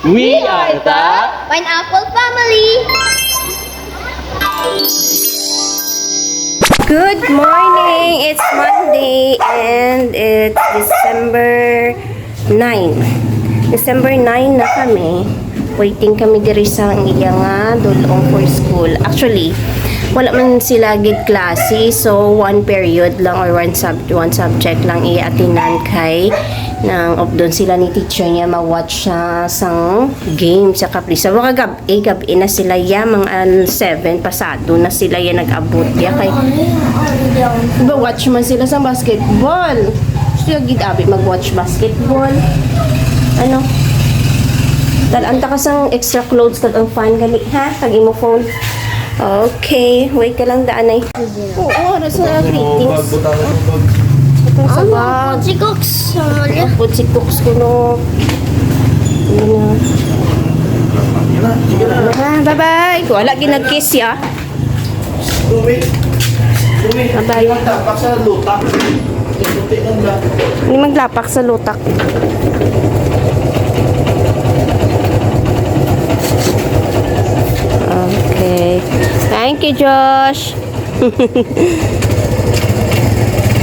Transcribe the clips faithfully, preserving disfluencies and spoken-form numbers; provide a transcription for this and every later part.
We are the Pineapple Family. Good morning! It's Monday and it's December nine. December nine na kami. Waiting kami diri sa iya nga dul-ong for school. Actually, wala man sila gid klase, so one period lang or one sub one subject lang iya atinan kay nang updon sila ni teacher niya ma-watch siya sang game sa Kaprisa. Mga gab-i, gab-i na sila ya, mga al-, seven pasado na sila ya nag-abot ya kay, diba, watch man sila sa basketball. Gusto yung gid abi mag-watch basketball. Ano? Talaan ta ka sang extra clothes kag ang fan gali, ha? Kag imo phone. Okay, wait ka lang daan ay. Oo, ano sa greetings? Itong sa bag. Ang bag. Si Cooks, ah, yeah. Ang bag si Cooks ko, no. Yun na. Ano ha? Bye-bye. Wala ginag-kiss ya. Bye-bye. Hindi maglapak sa lutak. Okay. Thank you, Josh.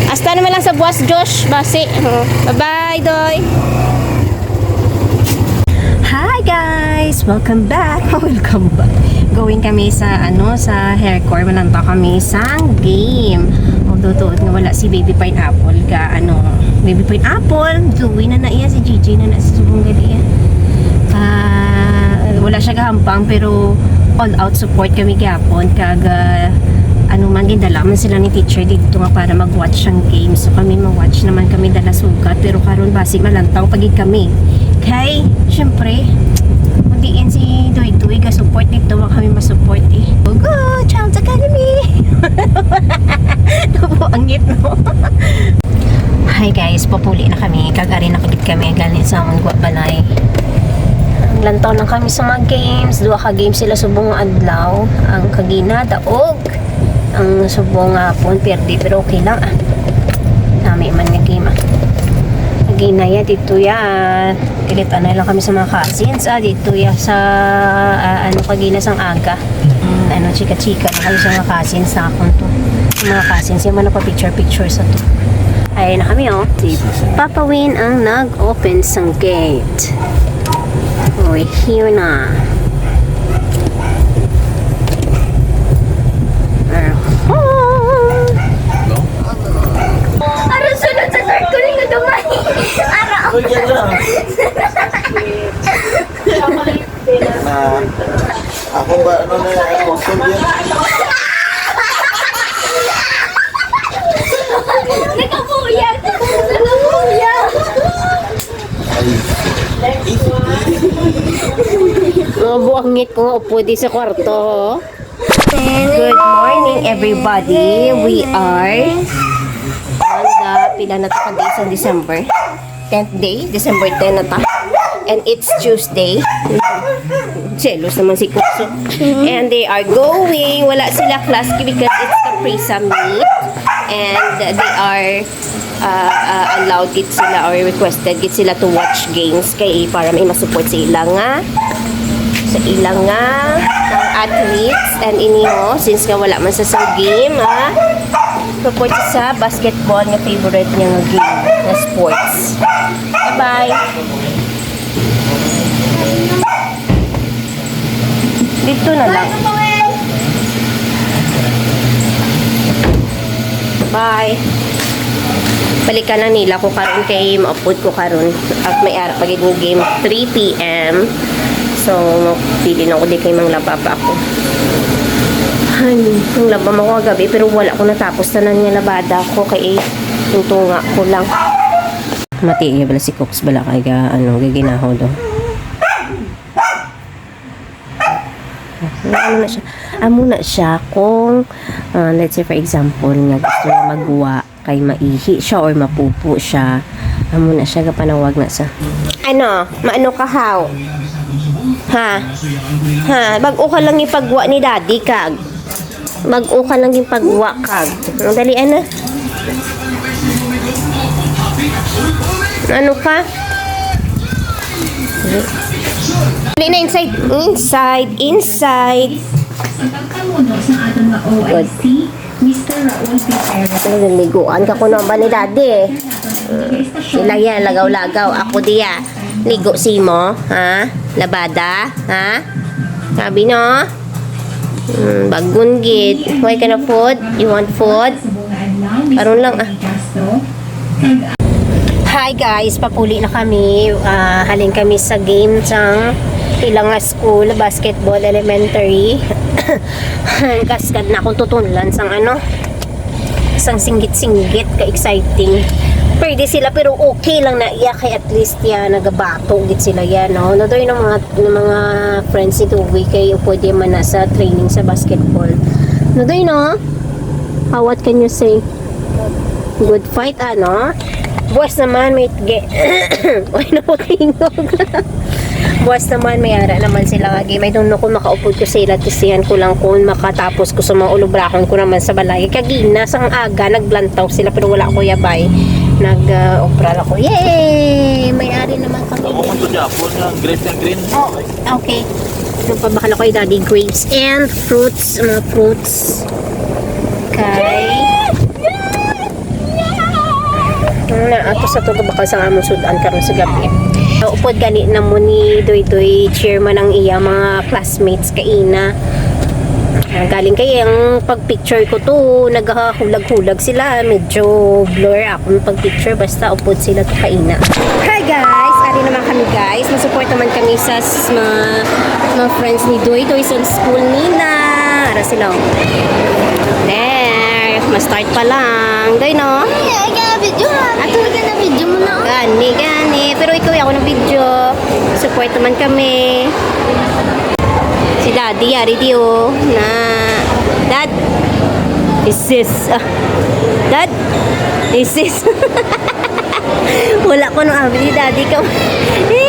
Hasta naman lang sa buwas, Josh. Basi. Oh. Bye-bye, Doy. Hi, guys! Welcome back. Welcome back. Going kami sa, ano, sa Haircore. Mananta kami sang game. Although, tuod nga wala si Baby Pineapple ka, ano, Baby Pineapple. Zoe na na iya, si Gigi na na sa subong gali iya. Ah, wala siya gahampang, pero all out support kami gyapon. Kag, ah, ano man, gindala man sila ni teacher dito nga para mag-watch ang game. So, kami ma-watch naman kami dala sugat. Pero karon basi malantaw pa gid kami. Kay, syempre, kung diin si Doy Doy ga-support dito, wa kami ma-support eh. Go, go! Charms Academy! Nabuangit, no? Hi guys, papuli na kami. Kag ari na kagid kami galing sa among gwa balay. Lantaw lang kami sa mga games. Duha ka games sila subong nga adlaw. Ang kagina, daog. Ang subong nga hapon, perdi. Pero okay lang, ah. Nami man nga game, ah. Kagina ya, dito ya. Kilit anay lang kami sa mga cousins, ah. Dito ya sa, ah, ano, kagina sang aga. Mm, ano, chika-chika na kami sa mga cousins na akon to. Sa mga cousins, yung ano pa, picture-picture sa to. Ayun na kami, oh. Si Papa Win ang nag-open sang gate. Uy, here na. Arho! Aro, sunod sa circle nga gamay. Aro. Uy, yan na. Ah, ako ba, ano na yan? Kusog yan. Nagkabuyag! Nagkabuyag! Ay. Mga buangit ko nga upo di sa kwarto, oh. Good morning, everybody. We are on the, pila na to ka days sa December? Tenth day, December ten na ta. And it's Tuesday. Selos naman si Kukso. And they are going. Wala sila class because it's Kaprisa meet. And they are, uh, uh, allowed gid sila or requested gid sila to watch games kay para may masupport sa ila nga, sa ila nga athletes. And ini, oh, since nga wala man sa, sa game, ah, support sa basketball nga favorite niya nga game, nga sports. Bye-bye. Dito na lang. Bye. Balikan lang nila ko karon kay maupod ko karon. At may ara pa gid nga game, three p.m. So, pili na ko di kay manglaba pa ako. Ay, ang laba mo ko gabi pero wala ko natapos tanan nga labada ko kay, eh, yung tunga ko lang. Mati iya bala si Cooks bala kay ga, ano, gaginaho do. Ano na siya? Amo na siya kung, ah, let's say for example nga gusto niya magwa kay maihi siya or mapupo siya. Amo na siya, gapanawag na sa. Ano? Maano ka, haw? Ha? Ha? Bag-o ka lang ipagwa ni daddy kag. Bag-o ka lang yung pagwa kag. Ang dali, ano? Ano ka? Dali na, inside. Inside, inside. Ang pagpamuno sa aton nga O I C, Mister Raul Gutierrez. Ano, naliguan ka kuno ba ni Daddy, eh? Sila yan, lagaw-lagaw. Ako diya. Ligo si mo, ha? Labada, ha? Sabi, no? Hmm, bagun gid. Why ka na food? You want food? Karon lang, ah. Hi guys, papuli na kami. Ah, halin kami sa game sang ilang nga school, basketball, elementary. Kaskad na akong tutunlan sang ano, sang singgit-singgit, ka-exciting. Pwede sila, pero okay lang na iya, kay at least ya nagabato gid sila yan, no? Nadoy ng mga, ng mga friends ni Tuwi kay pwede man na sa training sa basketball. Nadoy, no? Ah, what can you say? Good fight, ano? Buwas naman, may ge-, ay, naputingog. Buwas naman, may ara naman sila nga game. I don't know kung makaupod ko sila, tisihan ko lang kung makatapos ko sa mga ulubrahon ko naman sa balay. Kagina, sang aga, naglantaw sila, pero wala ko yabay. Nag, ah, obra lang ko. Yay! May ari naman kami. Ako kung sa Japon, ang grapes nga green. Oh, okay. Nagpabakal ako kay Daddy grapes and fruits, mga fruits. Okay. Na, ato sa to, bakal sa among sud-an karon sa gabi. Upod gani na mo ni Doy Doy, chairman ang iya mga classmates kaina. Ah, galing kay ang pag-picture ko to, naghahulag-hulag sila. Medyo blur akong pag-picture. Basta upod sila to kaina. Hi guys! Ari naman kami guys. Masupport naman kami sa s-, mga, mga friends ni Doy Doy sa school nila. Ara sila, oh. There. Ma-start pa lang. Doy, no? Ay, ay, kaya video, ha? Ato ka na video mo na, oh. Gani, gani. Pero ikaw, ako na video. Support naman kami. Si Daddy, yari di, oh. Na, Dad. Isis. Ah. Dad. Isis. Wala ko nung abi ni Daddy ka. Woo!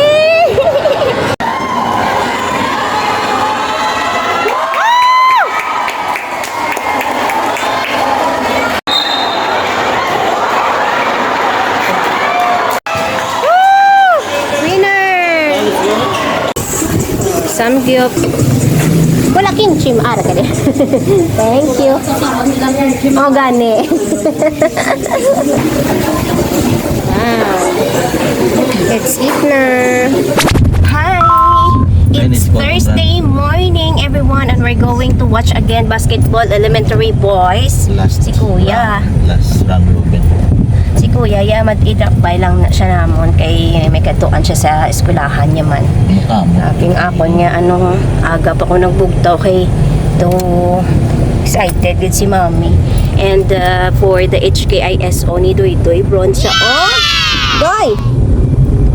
Winner! Samgyup. Wala kimchi, maara ka din. Thank you. Oh, gani. Wow. Let's eat na. Hi! It's Thursday morning, everyone, and we're going to watch again basketball, elementary boys. Last Si Kuya. Round, last round robin. Si Kuya, yeah, mag-drop by lang na siya namon kay may katuan siya sa eskwelahan niya man. Ang kamo. Aking akon nga, anong aga pa ko nagbugtaw kay to excited gid si Mommy. And, uh, for the H K I S O ni Doy Doy, bronze siya. Oh! Doy!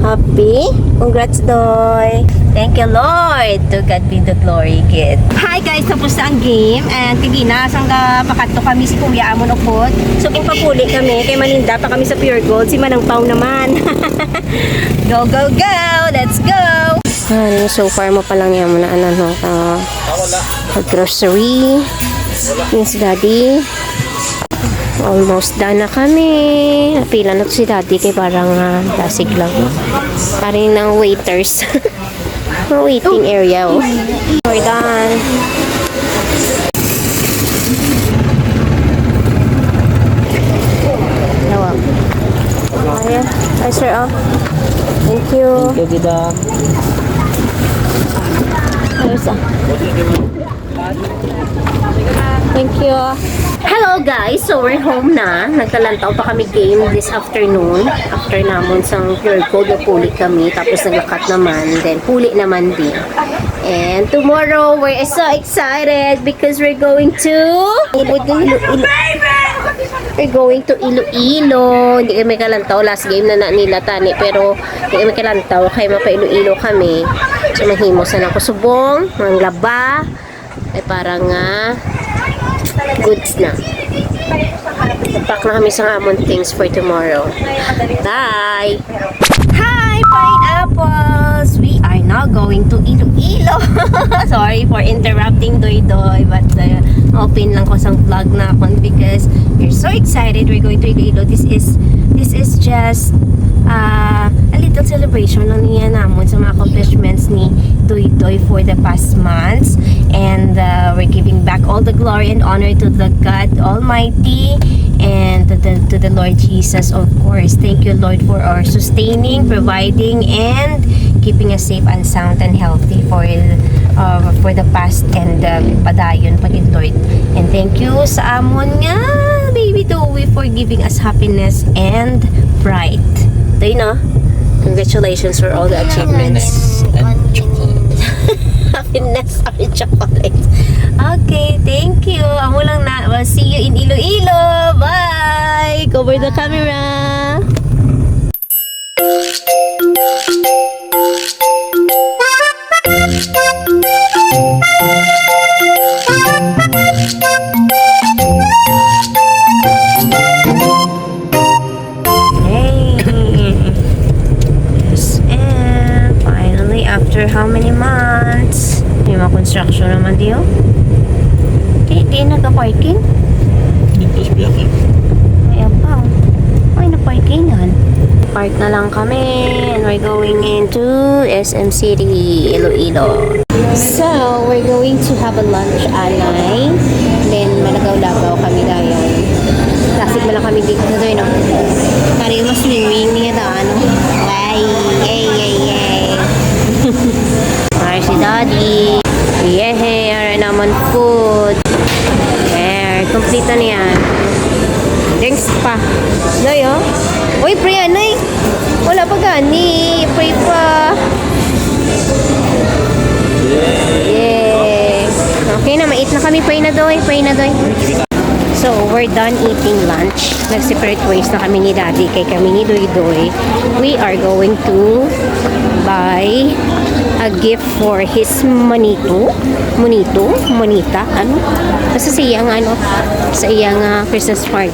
Happy? Congrats, Doy! Thank you, Lord! To God be the glory, kid. Hi, guys! Tapos na ang game. And kagina, sang ga-, pakadto kami si Kuya amon upod. So, kung papuli kami, kay maninda pa kami sa Pure Gold. Si Manang Pao naman. Go, go, go! Let's go! Ah, so far mo pa lang yan, muna, ano, no? Ah, grocery. Yes, Daddy. Almost done na kami. Pila na to si Daddy kay parang, ah, dasig lang. Parang ng waiters. Ang waiting area, oh. We're done. Nawag. Ayan. Ay, sir, oh. Thank you. Thank you, Dida. Ayos, ah. Thank you. Hello guys, so we're home na. Nagtalantaw pa kami game this afternoon. After namon sang Pure Gold, napuli kami. Tapos naglakat naman. Then puli naman din. And tomorrow, we're so excited because we're going to Iloilo. We're going to Iloilo. Hindi kami kalantaw. Last game na na nila tani. Pero hindi kami kalantaw. Kaya mapa Iloilo kami. So, manghimo sa nako subong, manglaba. Ay, para nga goods na. Pack na kami sa amon things for tomorrow. Bye! Hi, pineapples! We are now going to Iloilo. Sorry for interrupting, Doy Doy, but, uh, open lang ko sang vlog na akon because we're so excited. We're going to Iloilo. This is, this is just, uh, A little celebration lang niya namon sa mga accomplishments ni Doy Doy for the past months. And, uh, we're giving back all the glory and honor to the God Almighty and to the, to the Lord Jesus, of course. Thank you, Lord, for our sustaining, providing, and keeping us safe and sound and healthy for, uh, for the past and, uh, padayon pa gid, Lord. And thank you sa amon nga baby Doy for giving us happiness and bright. Doy, no? Congratulations for all the achievements. Happiness and chocolate. Happiness and chocolate. Okay, thank you. Amo lang na. We'll see you in Iloilo. Bye! Cover the camera. Hey. And finally, after how many months? May mga construction naman diyo. Di, di nagka-parking? Dito sa biyahe. Ay, apa. Ay, na-parkingan. Park na lang kami and we're going into S M City, Iloilo. So, we're going to have a lunch, anay. Then, malagaw-lagaw kami dayon. Plastic na lang kami dito, no? Pare, mas swimming niya ta, ano? Ay, ay, ay, ay. Ay, si Daddy. Yehey, ara naman food. There, kompleto na yan. Drinks pa. Doy, oh. Uy, pre, ano eh? Wala pa gani. Pray pa. Yay. Okay na, ma-eat na kami. Pray na, Doy. Pray na, Doy. So, we're done eating lunch. Nag-separate ways na kami ni Daddy. Kay kami ni Doy Doy, we are going to buy a gift for his monito. Monito? Monita? Ano? Basta sa iyang, ano, sa iyang, ah, Christmas party.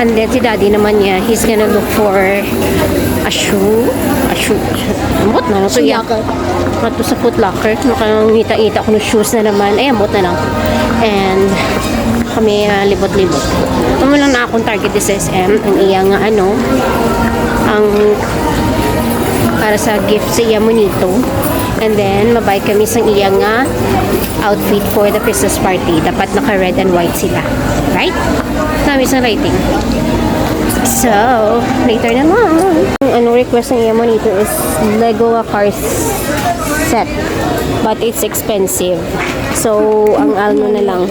And then si Daddy naman niya, he's gonna look for a shoe. A shoe. Ambot na, ano to, Foot iya? Locker. Ato sa Foot Locker. Makangita-ngita ko ng shoes na naman. Ay, ambot na lang. And kami, ah, libot-libot. Amo lang na akong target sa S M. Ang iya nga, ano, ang para sa gift sa iya monito. And then, mabuy kami sang iya nga outfit for the Christmas party. Dapat naka red and white sila. Right? Kami sa lighting. So, later na lang. Ang ano request ng iya monito is Lego a car set. But it's expensive. So, ang ano na lang,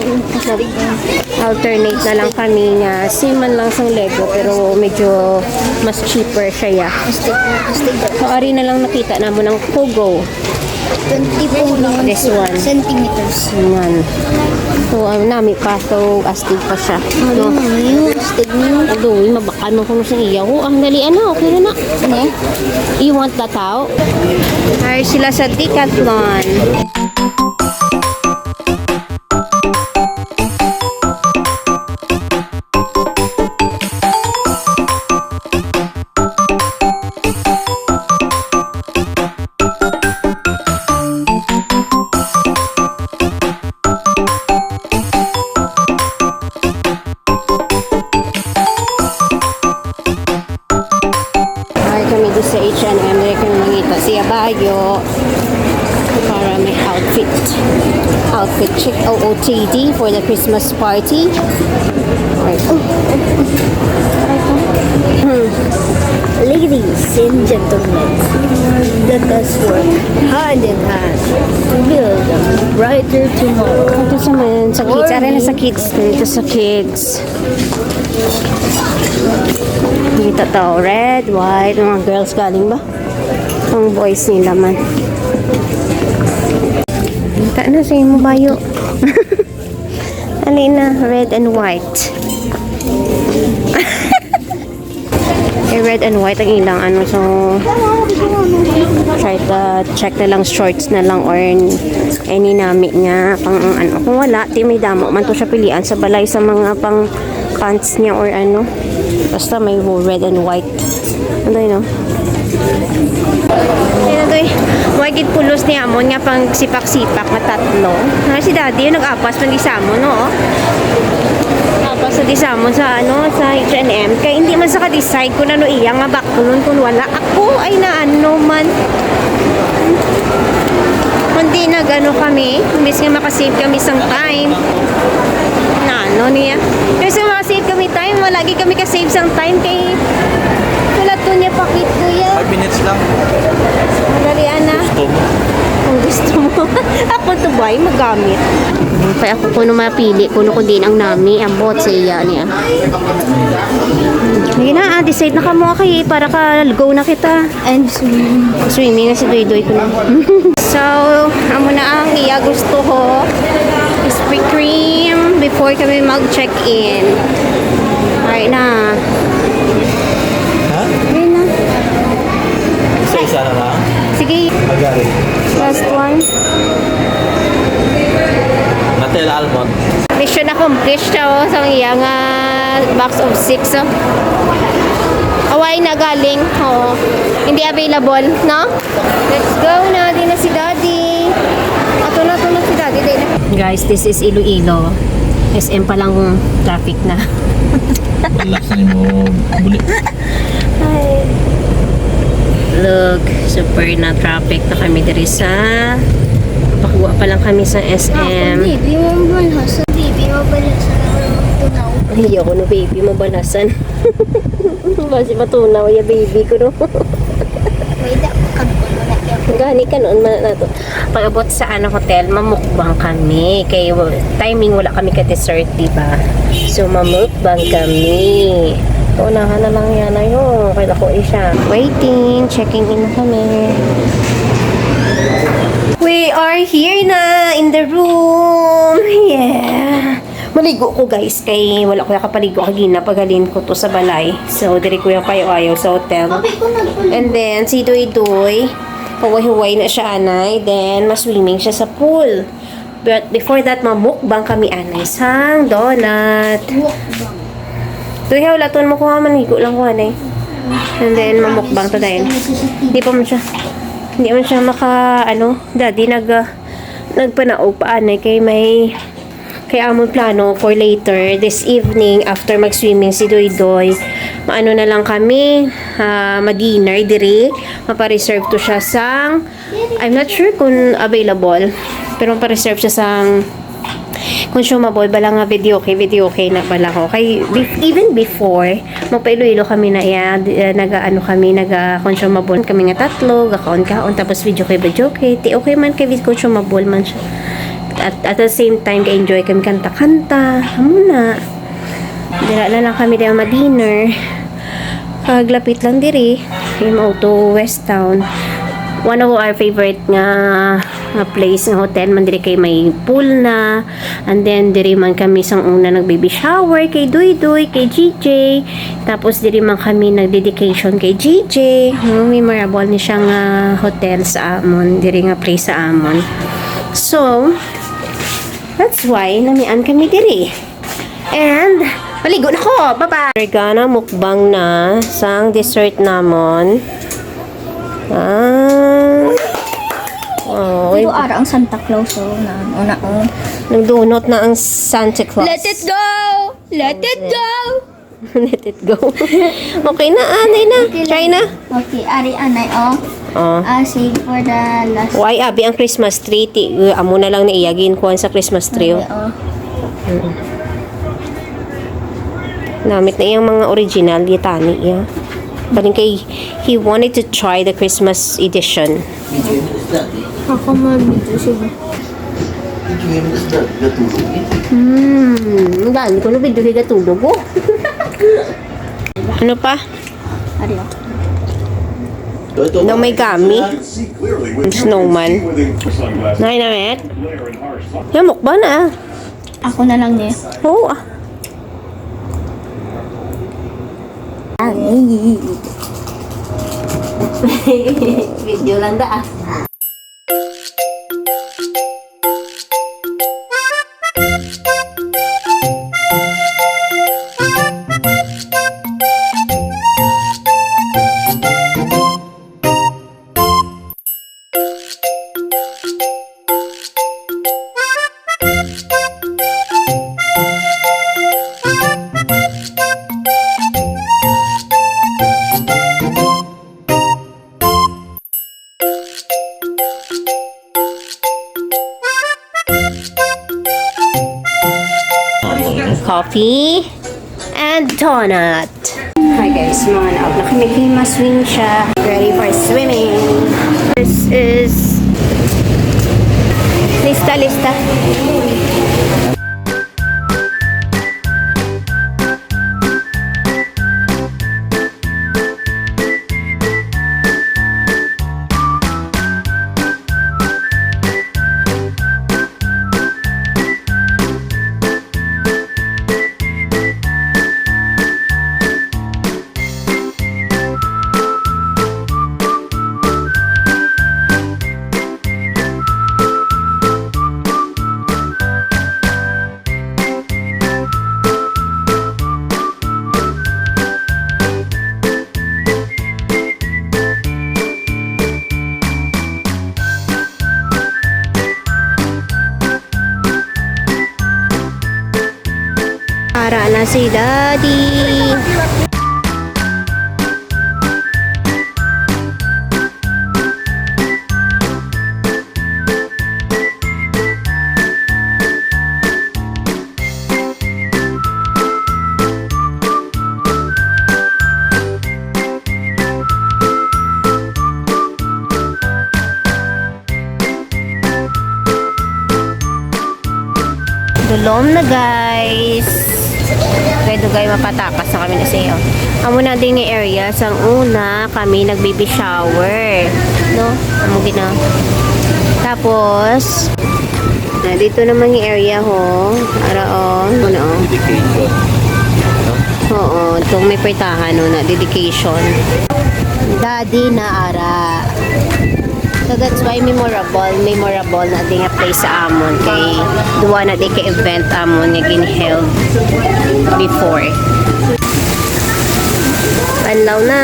alternate na lang kami nga same man lang sang Lego, pero medyo mas cheaper siya, ya. Astig, astig. So, ari na lang nakita namo ng Pogo. Twenty point one This one. Centimeters. Yan. So, ang nami pa. So, astig pa siya. Ano No? Yung astig niyo? Adoy, mabakal man kuno sa iya. Oh, ang dali, ano, okay na na. Ne? You want that out? Ay, sila sa Decathlon. Ay, kami di sa H and M, dili kami mangita siya bayo para may outfit. Outfit check, O O T D for the Christmas party. Right. Hmm. Ladies and gentlemen, let us work hand in hand to build a brighter tomorrow. Ito sa man, sa kids. Aray na sa kids. Ito sa kids. Kita to, red, white, mga girls galing ba? Ang boys nila man. Kita na sa imo bayo. Ali na, red and white. Eh, red and white ang ilang ano, so try to check na lang, shorts na lang or any nami nga pang ano. Kung wala, ti may damo man to siya pilian sa balay sa mga pang pants niya or ano. Basta may red and white. Ano yun, no? Ayun, ito eh. Wa gid pulos ni amon nga pang sipak-sipak nga tatlo. Nga si daddy yung nag-apas pang isa mo, no? So, di sa mo sa, ano, sa H and M, kay hindi man sa ka-decide kung ano iya nga baklon, kung wala. Ako ay naano man. Kundi nag-ano kami, imbis nga makasave kami sang time. Naano niya. Kasi makasave kami time, wala gid kami ka-save sang time kay wala to niya pakit, kuya. Five minutes lang. Madali, ana. Gusto mo? Kung gusto mo. Ako to, bay, magamit. Kaya ako kuno mapili, kuno kung diin ang nami, ambot sa iya niya. Sige na, ah, decide na ka mo, kay para ka go na kita. And swimming. Swimming na si Doy Doy ko na. So, amo na ang iya gusto ko. Ice cream before kami mag-check-in. Ay na. Ha? Ayun na. Isa-isa na lang? Sige. Agari. Last one. Natel almond. Mission accomplished siya, oh, sa iya nga box of six, oh. Hawaii na galing, oh. Hindi available, no? Let's go na, di na si Daddy. Ato na, ato na si Daddy, di na. Guys, this is Iloilo. S M pa lang traffic na. Relax na mo, buli. Ay. Look, super na traffic na kami diri sa, pakagwa pa lang kami sa S M. Baby mo balhasan. Baby mo balhasan ang tunaw. Ayaw ko no baby mo balasan. Basi matunaw ya baby ko no. May da, kagwa na yan. Gani ka noon man nato. Pag-abot sa, ano, hotel, mamukbang kami. Kay wa-, timing wala kami ka-dessert, di ba? So, mamukbang kami. Unahan na lang yan, ayo. Kaya ko siya. Waiting, checking in na kami. We are here na in the room. Yeah. Maligo ko, guys, kay wala ko nakapaligo kagina paghalin ko to sa balay. So, diri ko yung payo-ayo sa hotel. And then, si Doy Doy, huway-huway na siya, anay. Then, maswimming siya sa pool. But before that, mamukbang kami, anay, sang donut. Doy, ha, ulaton mo ko, ha, manigo lang ko, anay. And then, mamukbang to, dahil. Hindi pa man siya, hindi man siya maka, ano, daddy, nag, ah, nagpanaog pa, anay, kay may, kay amon plano for later this evening, after mag-swimming si Doy Doy, maano na lang kami, ah, ma-dinner diri, mapareserve to siya sang, I'm not sure kung available, pero mapareserve siya sang consumable, bala nga video okay, video okay na bala ko. Kay, be-, even before, magpa-Iloilo kami na iya, di, eh, naga-ano kami, naga-consumable kami nga tatlo, gakaon-kaon, tapos video kay, video kay, ti okay man kay consumable man siya. At, at the same time, ka-enjoy kami kanta-kanta, amo na. Dira na lang kami dahil ma-dinner. Kag lapit lang diri, yung auto West Town. One of our favorite nga, nga place, nga hotel man diri kay may pool na. And then, diri man kami sang una nag-baby shower kay Doy Doy, kay G J. Tapos, diri man kami nag-dedication kay G J. Hmm, memorable ni siya nga hotel sa amon, diri nga place sa amon. So, that's why namian kami diri. And, maligo na ko. Bye-bye. We're gonna mukbang na sang dessert namon. Ah. Oh, Pero ara ang Santa Claus, oh, na, una, oh. Nagdunot na ang Santa Claus. Let it go! Let it go! Let it go. Okay na, anay na. Try na. Okay, ari anay, oh. Oh. Ah, save for the last. Why, abi ang Christmas tree? Ti, amo na lang ni iya ginkuhan sa Christmas tree, oh. Oh. Namit na iyang mga original, gitani iya. Kaning kay, he wanted to try the Christmas edition. Ako mo video siya. Hmm, ang dami ko na video kay gatulog, oh. Ano pa? Ari, oh. Daw may gami. Snowman. Nay, namit? Yamok ba na? Ako na lang niya. Oo, ah. Video lang da, ah. Coffee and donut. Hi guys, mga naog na kami kay maswim siya. Ready for swimming. This is lista, lista. Ara na si Daddy. Dulom na, guys. Kay dugay mapatakas na kami na sa iyo. Amo na din nga area sang una kami nag-baby shower, no? Amo gina. Tapos, na dito naman yung area ho. Ara, oh. Ano, oh. Dedication. Oo, itong may portahan, no, na dedication. Daddy na ara. So that's why memorable, memorable na din nga place sa amon kay duwa na di ka event amon nga gin-held before. Panlaw na,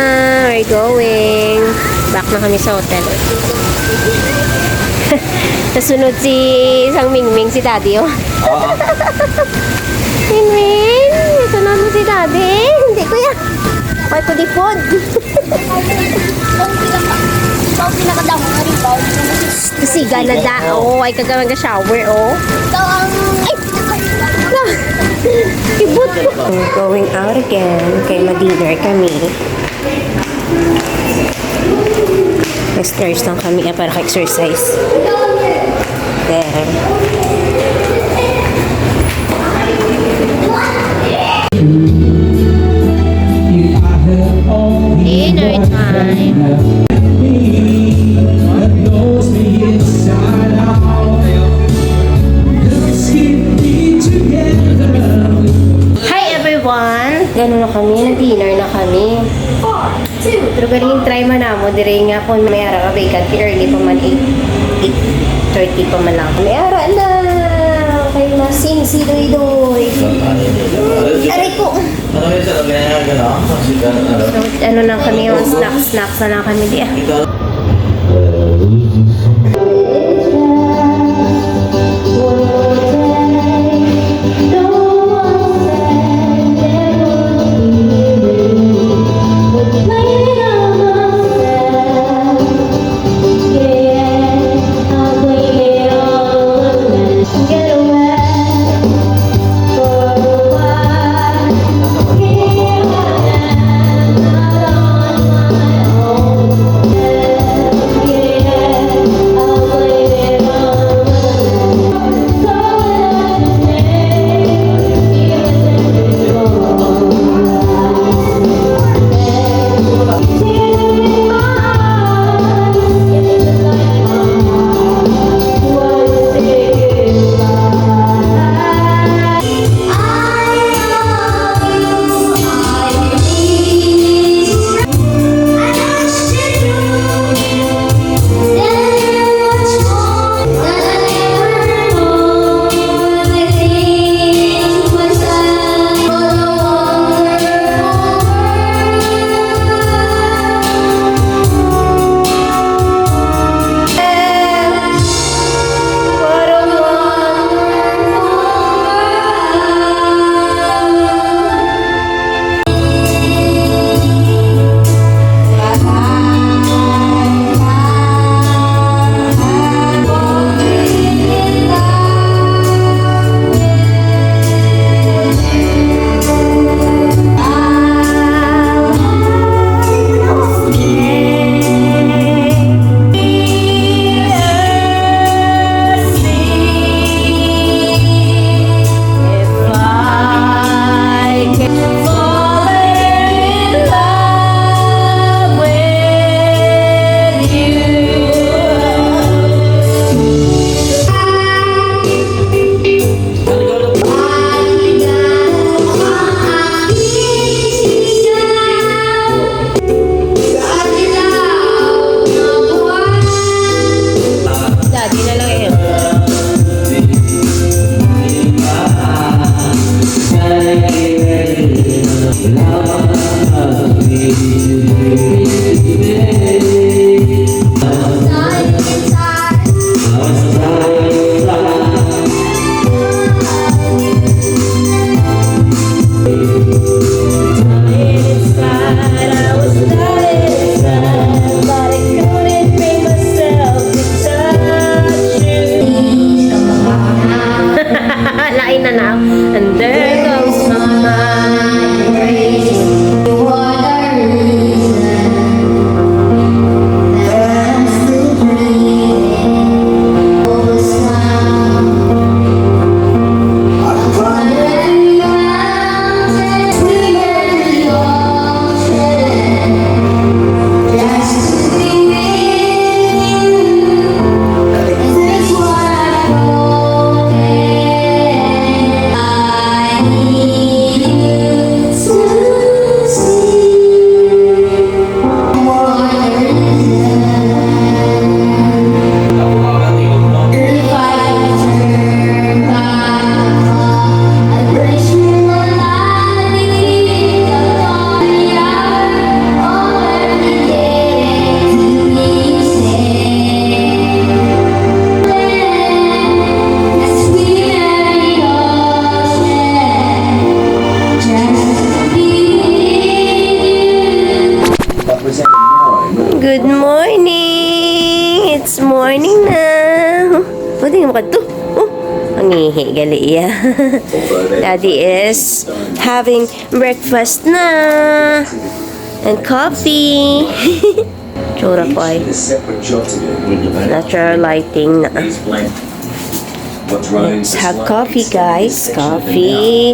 we're going. Back na kami sa hotel. Nasunod si Sang Mingming, si Daddy, oh. Oo. Mingming, nasunod mo si Daddy. Hindi ko yan. Kaya ko di food. Ikaw ang pinaka-, ikaw ang pinakadamo nga rebound. Siga na da. Oo, ay kaga mag-shower, oh. Ikaw ang, ay, na. Kibot ko. We're going out again. Kay ma-dinner kami. Nag-stairs lang kami, ah, para ka-exercise. There. Dinner time. Hi everyone! Gano na kami? Nag-dinner na kami. Pero galing try man namo diri nga kung may ara ka vacant, early pa man, eight, eight thirty pa man lang. May ara na! Kay masing si Doy Doy. Aray ko! Ano yung sa lagay nga gano'n? Ang sigaw, ano? So, ano lang kami, yung snack-snack na lang kami diya. Morning na. O, di mo kadto. O, mangihi gali iya. Daddy is having breakfast na. And coffee. Tsura ko ay natural lighting na. Let's have coffee, guys. Coffee.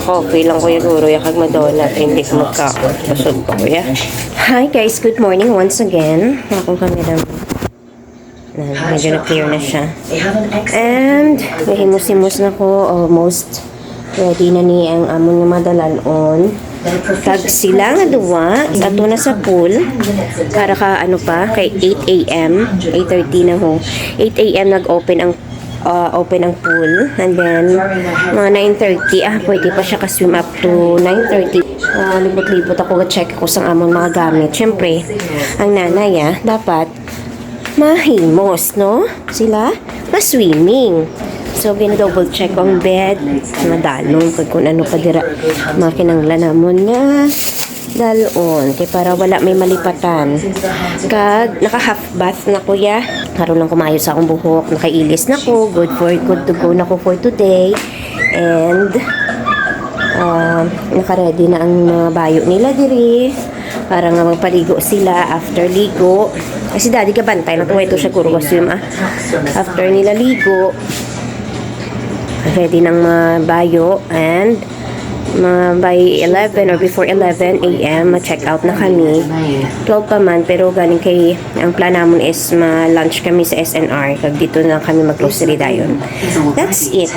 Coffee lang ko yung guro, yung kag madonut, hindi ko magkaon. Busog pa ko, ya. Hi, guys. Good morning once again. Akong camera. Na, medyo na-clear na siya. And, gahimos-himos na ko. Almost ready na ni ang amon nga madalal-on. Kag sila nga duwa, ato na sa pool. Para ka, ano pa, kay eight a.m., eight thirty na ho. Eight a.m. nag-open ang, ah, open ang pool. And then, mga nine thirty, ah, pwede pa siya ka-swim up to nine thirty. Ah, libot-libot ako, ga-check ako sang amon mga gamit. Siyempre, ang nanay, ah, dapat mahimos, no? Sila, ma-swimming. So, gina-double check ang bed. Madalom, kag kung ano pa dira, mga kinanglan namon nga dalon. Kay para wala may malipatan. Kag, naka-half bath na ko, ya. Karon lang kumayo sa akong buhok. Nakailis na ko. Good for, good to go na ko for today. And, ah, naka-ready na ang mga bayo nila diri. Para nga magpaligo sila after ligo. Kasi daddy gabantay na to, ito siya guro swim, ah. After nila ligo, ready ng mga bayo and mga by eleven or before eleven a.m. ma-check out na kami. Twelve pa man, pero galing kay, ang plan namon is ma-lunch kami sa S N R. Kag dito na kami mag-grocery dayon. That's it.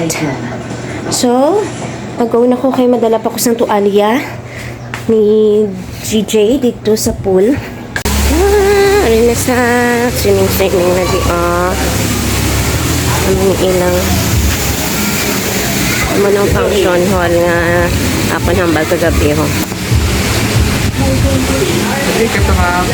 So, pag-go na ko kay madala pa ko sang tuwalya ni G J dito sa pool. Ah, ano na sa swimming-swimming na di, ah. Ano ni ilang, ano ng function hall nga akon hambal kagabi, ho. Hey, kato nga.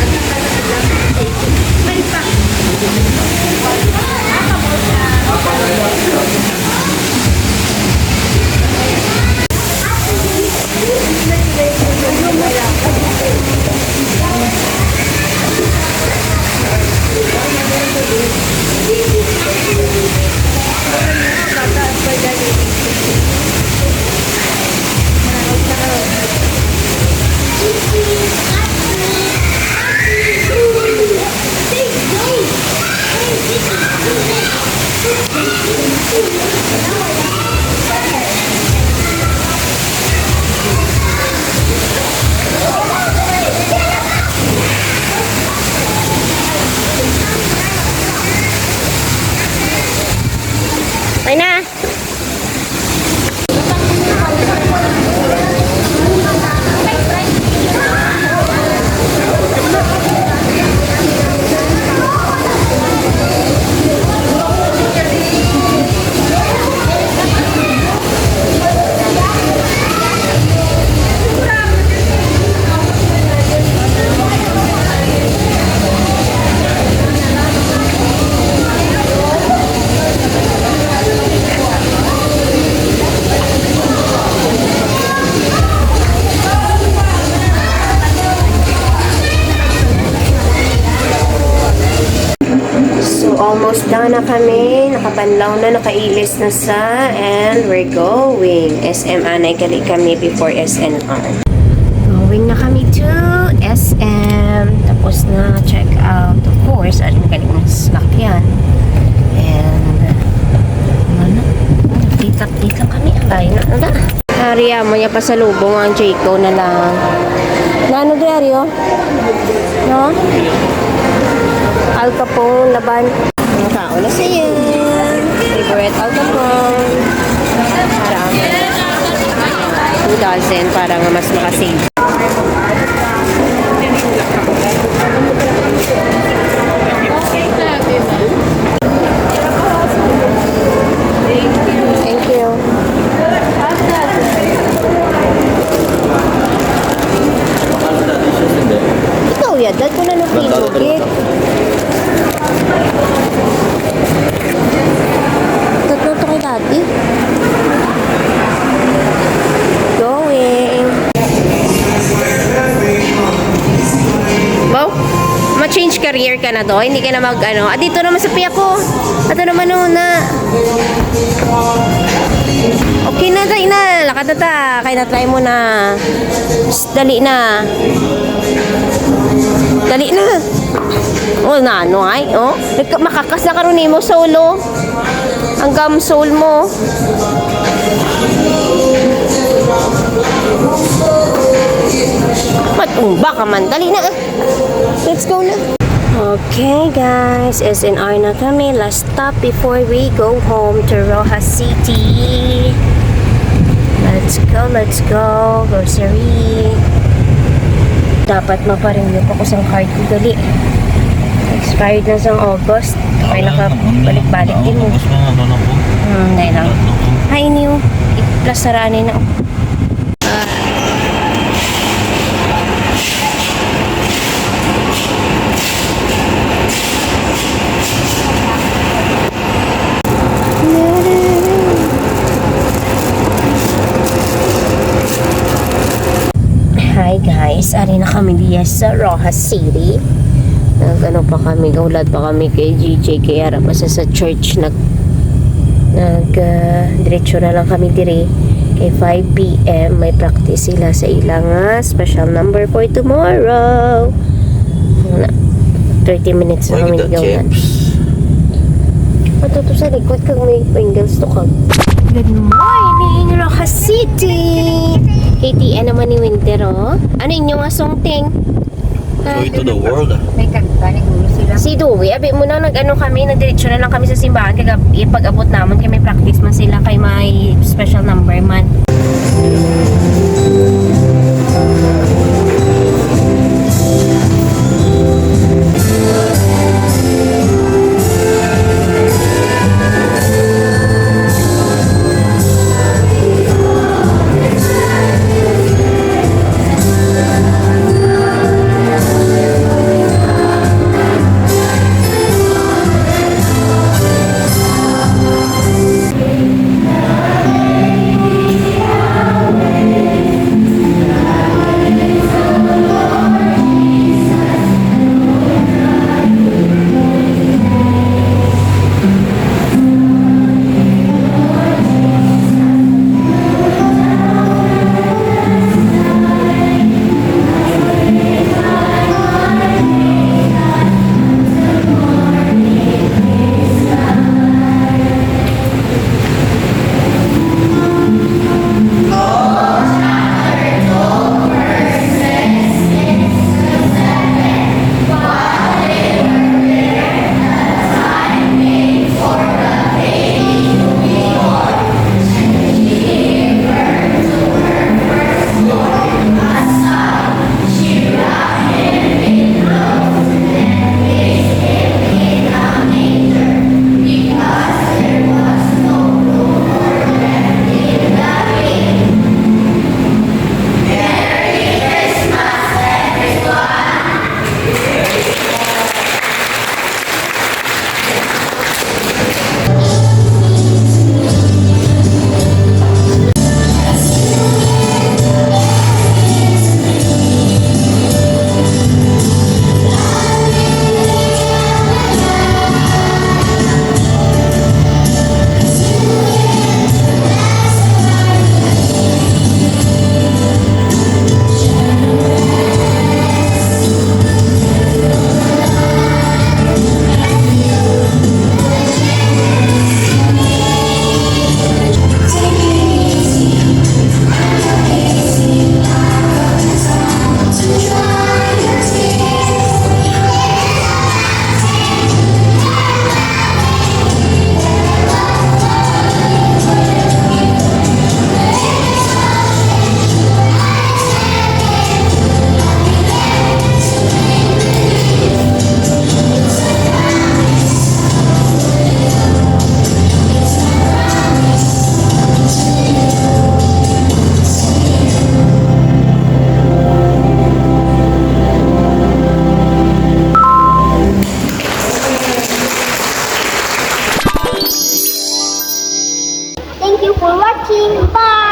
Okay na. So, almost done na kami. Nakabanlaw na, nakailis na sa, and we're going. S M anay gali kami before S N R. Going na kami to S M. Tapos na check out. Of course, ano na galing ng sasakyan. And, ano, dito, dito kami. Ay, na, na. Ari, amo niya pasalubong ang Jayco na lang. Nano di, Ario? No? Al Capone, laban. Ang tao na siya. Favorite Al Capone. Para ang two dozen, para nga mas makasave. Thank you. Ikaw yan, dad ko na nung pinugit. Tatlo to kay dati. Going. Wow, ma-change career Ka na to, hindi ka na mag, ano. Ah, dito naman sa piyak ko. Ato naman, oh, na. Okay na, dali na. Lakad na ta. Kaya na-try mo na. Shh, dali na. Dali na. Oh, na, ano, ay? Oh, nagka-, makakas na karon nimo sa ulo. Ang gam soul mo. Matumba ka man. Dali na, ah. Let's go na. Okay, guys, S N R na kami. Last stop before we go home to Roxas City. Let's go, let's go. Grocery. Dapat maparenew pa ko sang card ko, dali. Expired na sang August. May nakabalik-balik din mo. Tapos mga ano na po. Hmm, dahil lang. Hi, New. Plus, saraan na. Hi guys, ari na kami diya sa Roxas City. Nag-ano pa kami, gahulad pa kami kay G J, kay ara pa sa, sa church nag nag ah, diretso na lang kami diri kay five P M may practice sila sa ilang ah, special number for tomorrow. Wala. Thirty minutes na kami gawin. Matuto sa likod kag may angles to kag. Good morning, Roxas City! K T N naman ni Winter, oh. Ano inyo nga songting? Joy to the world. May kanta ni Ulo sila. Si Dewey, abi mo na, nag-ano kami, nagdiretso na lang kami sa simbahan kay gab-, ipag-abot namon kay may practice man sila kay may special number man. Thank you for watching. Bye!